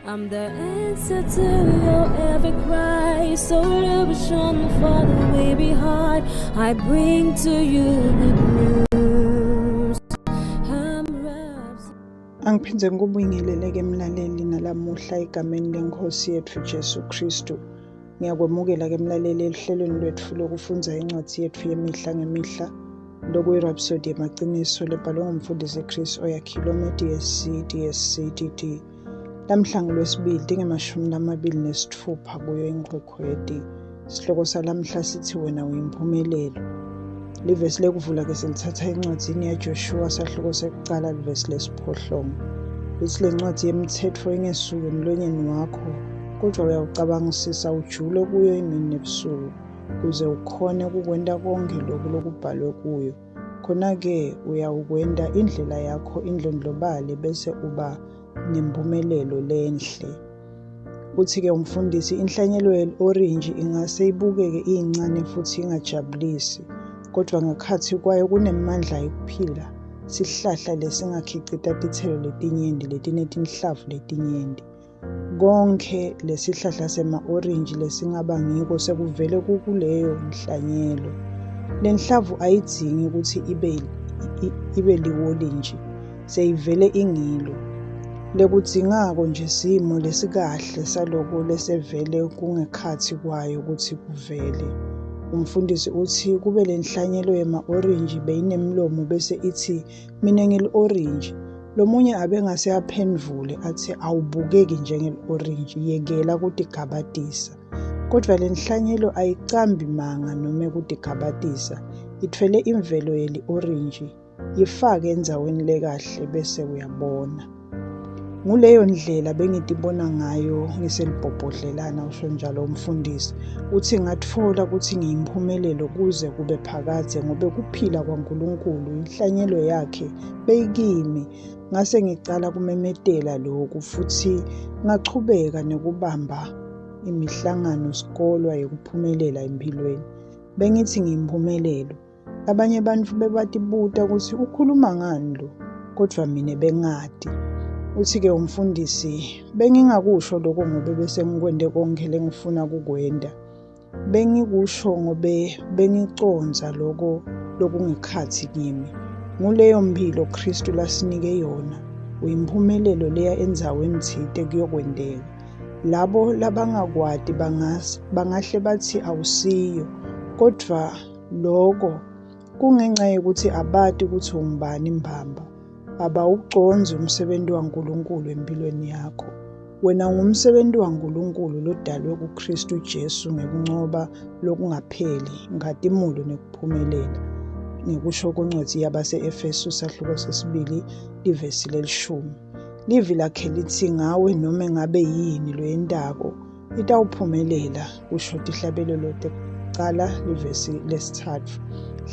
I'm the answer to your every cry, solution for the weary heart. I bring to you good news. I'm wrapped. Angiphinde ngikubingelele-ke mlaleli nalamuhla egameni leNkosi yethu Jesu Kristu. Ngiyakwemukela-ke mlaleli eluhlelweni lwethu lokufundza incwadi yethu yemihla ngemihla lokuyi-Rhapsody yemaqiniso lebhalwe ngumfundisi Chris Oyakhilome DSC DSC DD. Lamhla ngolwesibili tinge-26 kuyo iNkwekhweti. Sihloko salamhla sithi wena uyimphumelelo. Livesi lekuvula ke silithatha encwadzini yaJoshua sahluko sekucala livesi lesiphohlongo. Lithi le ncwadi yemithetho ingesuki emlonyeni wakho, kodwa uyawucabangisisa ujule kuyo imini nebusuku, kuze ukhone ukukwenta konke lokhu lokubhalwe kuyo. Khona-ke uyawukwenta indlela yakho indlondlobale bese uba nempumelelo lenhle. Uthi-ke umfundisi inhlanyelo yeli-orintshi ingase ibukeke iyincane futhi ingajabulisi, kodwa ngekhathi kwayo kunemandla ekuphila, sihlahla lesingakhicita titselo letinyenti letinetinhlavu letinyenti. Konke lesihlahla sema-orintshi lesingaba ngiko sekuvele kukuleyo nhlanyelo. Le nhlavu ayidzingi ukuthi ibe liwolintshi, seyivele ingilo. Lekudzingako nje simo lesikahle saloko lesevele kungekhatsi kwayo kutsi kuvele. Umfundisi utsi kube lenhlanyelo yema-orintshi beyinemlomo bese itsi mina ngili-orintshi. Lomunye abengase aphendvule atsi awubukeki njengeli-orintshi, yekela kutigabatisa. Kodvwa lenhlanyelo ayicambi manga nome kutigabatisa, itfwele imvelo yeli-orintshi. Yifake endzaweni lekahle bese uyabona. Nguleyo ndlela bengitibona ngayo ngiselibhobhodlelana, usho njalo umfundisi. Uthi ngatfola kutsi ngiyimphumelelo kuze kube phakadze ngobe kuphila kwaNkulunkulu, inhlanyelo yakhe beyikimi. Ngase ngicala kumemetela loku futhi ngachubeka nekubamba imihlangano sikolwa yekuphumelela emphilweni. Bengithi ngiyimphumelelo. Labanye bantfu bebatibuta kutsi ukhuluma ngani lo, kodvwa mine bengati. Uthi-ke umfundisi, bengingakusho loko ngobe bese ngikwente konkhe lengifuna kukwenta. Bengikusho ngobe bengicondza loko lokungekhatsi kimi. Nguleyo mphilo Khristu lasinike yona, uyimphumelelo leya endzaweni tsite kuyokwenteka. Labo labangakwati bangahle batsi awusiyo, kodvwa loko kungenca yekutsi abati kutsi ungubani mbamba. Abawucondzi umsebenti waNkulunkulu empilweni yakho. Wena ungumsebenti waNkulunkulu lodalwe kuKhristu Jesu ngekuncoba lokungapheli, nkhatimulo nekuphumelela. Ngekusho kwencwadzi yabase-Efesu sahluko sesibili livesi lelishumi. Livi lakhe litsi ngawe nome ngabe yini loyentako itawuphumelela, kusho Tihlabelelo tekucala livesi lesitsatfu.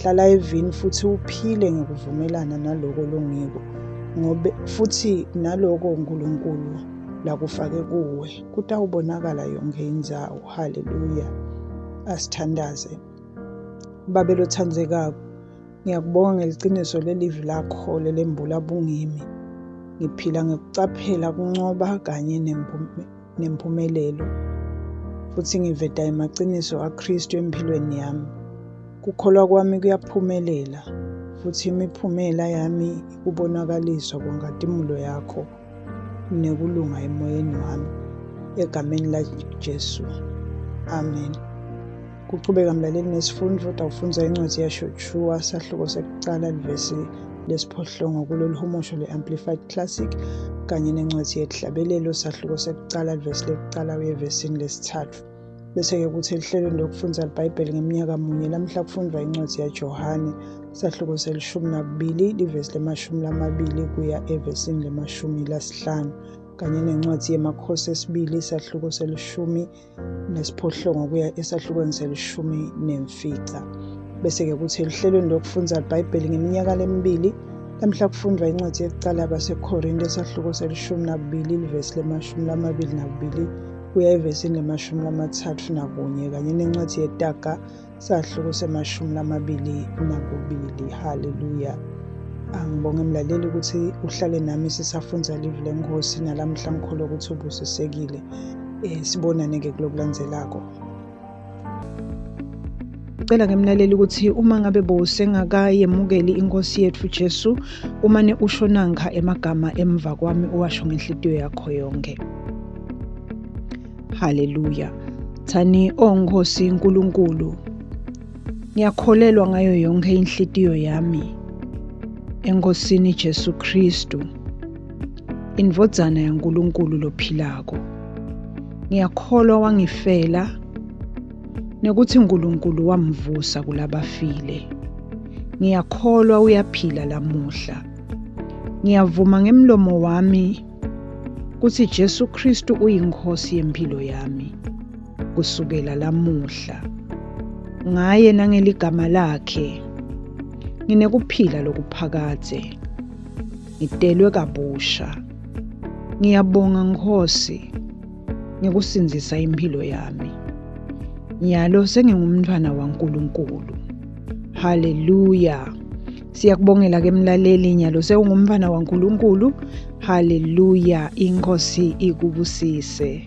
Hlala evini futsi uphile ngekuvumelana naloko longiko, ngobe futsi naloko Nkulunkulu lakufake kuwe kutawubonakala yonkhe indzawo. Haleluya. Asithandaze. Babe lotsandzekako, ngiyakubonga ngeliciniso lelivi lakho lelembula bungimi. Ngiphila ngekucaphela kuncoba kanye nemphumelelo futsi ngiveta emaciniso aKhristu emphilweni yami. Kukholwa kwami kuyaphumelela futsi imiphumela yami ikubonakaliswa kwenkhatimulo yakho nekulunga emoyeni wami. Egameni laJesu. Amen. Kuchubeka mlaleli nesifundvo utawufundza incwadzi yaJoshua sahluko sekucala livesi lesiphohlongo kulolu humusho le-Amplified Classic kanye nencwadzi yeTihlabelelo sahluko sekucala livesi lekucala uye evesini lesitsatfu. Bese-ke kuthi eluhlelweni lokufundza liBhayibheli ngemnyaka munye lamhla kufundvwa incwadzi yaJohane sahluko se-12 livesi lema-20 kuya evesini lema-50 kanye nencwadzi yeMakhosi esibili sahluko se-18 kuya esahlukweni se-15. Bese-ke kuthi eluhlelweni lokufundza liBhayibheli ngeminyaka lemibili lamhla kufundvwa incwadzi yekucala yabaseKhorinte sahluko se-12 livesi lema-22 kuya evesini lema-31 kanye nencwadzi yeTaga sahluko se-22. Haleluya. Angibonge mlaleli ukuthi uhlale nami sisafundza livi leNkhosi nalamhla ngikholwa ukuthi ubusisekile. Sibonane-ke kulokulandzelako. Cela ke mlaleli ukuthi uma ngabe bowusengakayemukeli inkosi yethu Jesu umane usho nankha emagama emva kwami uwasho ngenhlitiyo yakho yonke. Haleluya. Thani o Nkosi uNkulunkulu, ngiyakholelwa ngayo yonke inhlitiyo yami eNkosini Jesu Kristu, indvodzana yaNkulunkulu lophilako. Ngiyakholwa wangifela nekuthi uNkulunkulu wamvusa kulabafile. Ngiyakholwa uyaphila lamuhla. Ngiyavuma ngemlomo wami kutsi Jesu Kristu uyiNkhosi yemphilo yami kusukela lamuhla. Ngaye nangeligama lakhe nginekuphila lokuphakadze. Ngitelwe kabusha. Ngiyabonga Nkhosi ngekusindzisa imphilo yami. Nyalo sengingumntfwana waNkulunkulu. Haleluya. Siyakubongela ke mlaleli nyalo sewungumntfwana waNkulunkulu. Haleluya. Inkosi ikubusise.